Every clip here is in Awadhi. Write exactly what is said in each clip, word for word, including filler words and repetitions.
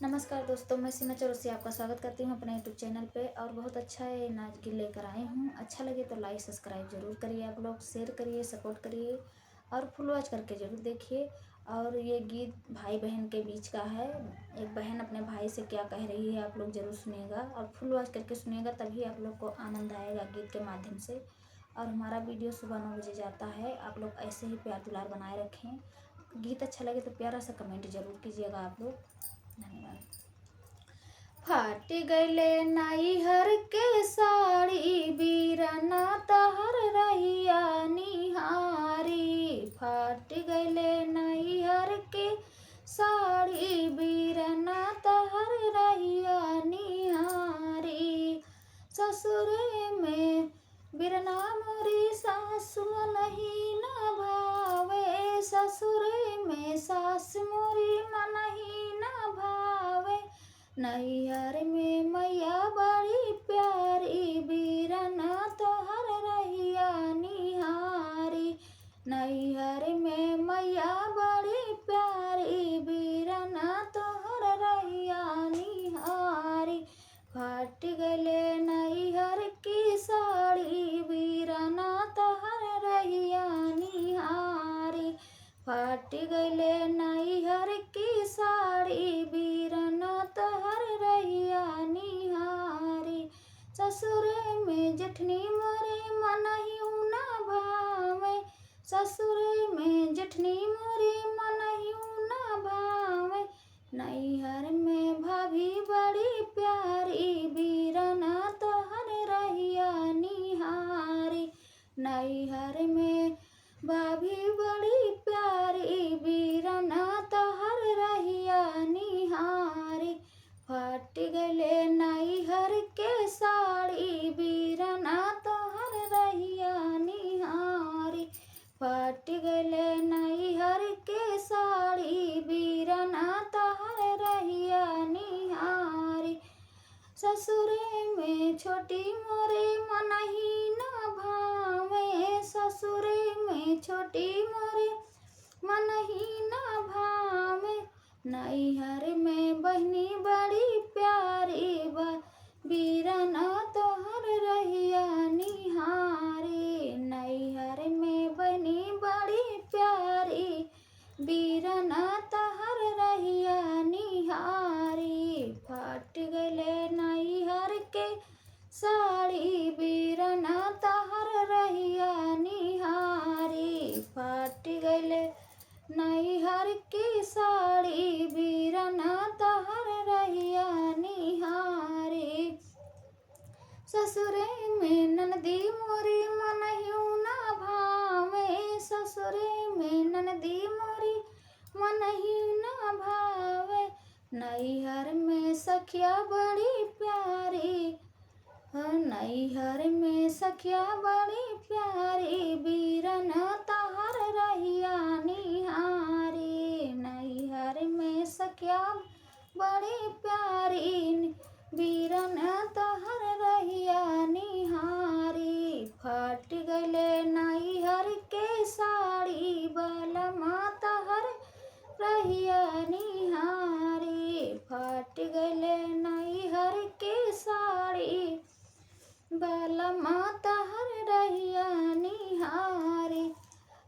नमस्कार दोस्तों, मैं सीमा चौरसिया आपका स्वागत करती हूँ अपने YouTube चैनल पे। और बहुत अच्छा है नाच गीत लेकर आई हूँ। अच्छा लगे तो लाइक सब्सक्राइब जरूर करिए आप लोग, शेयर करिए, सपोर्ट करिए और फुल वॉच करके जरूर देखिए। और ये गीत भाई बहन के बीच का है। एक बहन अपने भाई से क्या कह रही है, आप लोग जरूर सुनिएगा और फुल वॉच करके सुनिएगा, तभी आप लोग को आनंद आएगा गीत के माध्यम से। और हमारा वीडियो सुबह नौ बजे जाता है। आप लोग ऐसे ही प्यार दुलार बनाए रखें। गीत अच्छा लगे तो प्यारा सा कमेंट जरूर कीजिएगा आप लोग। धन्यवाद। फाट गइले नैहर के साड़ी, बीरना तहर रहिया निहारी। फाट गइले नैहर के साड़ी, बीरना तहर रहिया निहारी। ससुरे में बीरना मोरी सास मनही ना भावे, ससुरे में सास मोरी मनही ना भावे। नैहर में मैया बड़ी प्यारी, बीरना तोहर रहिया निहारी। नैहर में मैया बड़ी प्यारी, बीरना तोहर रहिया निहारी। फाट गइले नैहर की साड़ी, बीरना तोहर रहिया निहारी। फाट गइले नैहर की साड़ी, बीरना तोहर रहिया निहारी। ससुरे में जेठनी मोरे मनही ना भावे, ससुरे में जेठनी मोरे मनही ना भावे। नैहर में भाभी बड़ी प्यारी, बीरना तोहर रहिया निहारी। नैहर में भाभी बड़ी प्यारी, बीरना तोहर रहिया निहारी। फाट गइले नैहर के साड़ी, बीरना तोहर रहिया निहारी। फाट गइले नैहर के साड़ी, बीरना तोहर रहिया निहारी। ससुरे में छोटी मोरे मनही ना भावे, ससुरे में छोटी मोरे मनही ना भावे। नैहर में बहनी बड़ी प्यारी बा, बीरना तोहर रहिया निहारी। नैहर में बहनी बड़ी प्यारी, बीरना तोहर रहिया निहारी। फाट गइले नैहर के साड़ी, बीरना तोहर रहिया निहारी। फाट गइले नैहर की साड़ी, बीरना तोहर रहिया निहारी। ससुरे में ननदी मोरी मनही ना भावे, ससुरे में ननदी मोरी मनही ना भावे। नैहर में सखिया बड़ी प्यारी, हो नैहर में सखिया बड़ी प्यारी, बीरना तोहर रहिया निहारी। नैहर में सखिया बड़ी प्यारी, बीरना तोहर रहिया निहारी। फाट गइले नैहर के साड़ी, बलमा तोहर रहिया निहारी। फाट गइले नैहर के साड़ी, बलमा तोहर रहिया निहारी।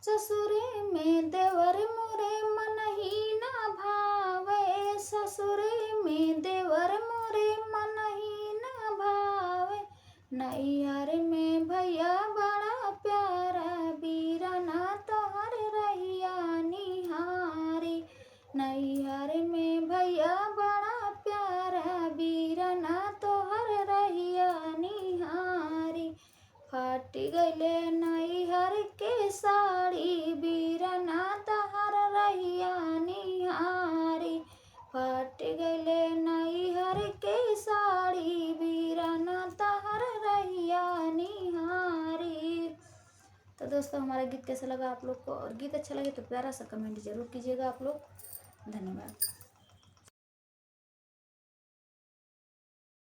ससुरे में देवर मोरे मनही ना भावे, ससुरे में देवर मोरे मनही ना भावे। नैहर में भैया बड़ा प्यारा, बीरना तोहर रहिया निहारी। नैहर में भैया बड़ा प्यारा, बीरना तोहर रहिया निहारी। फाट गइले नैहर के साड़ी, बीरना तोहर रहिया निहारी। फाट गइले नैहर के साड़ी, बीरना तोहर रहिया निहारी। तो दोस्तों, हमारा गीत कैसा लगा आप लोग को, और गीत अच्छा लगे तो प्यारा सा कमेंट जरूर कीजिएगा आप लोग। धन्यवाद।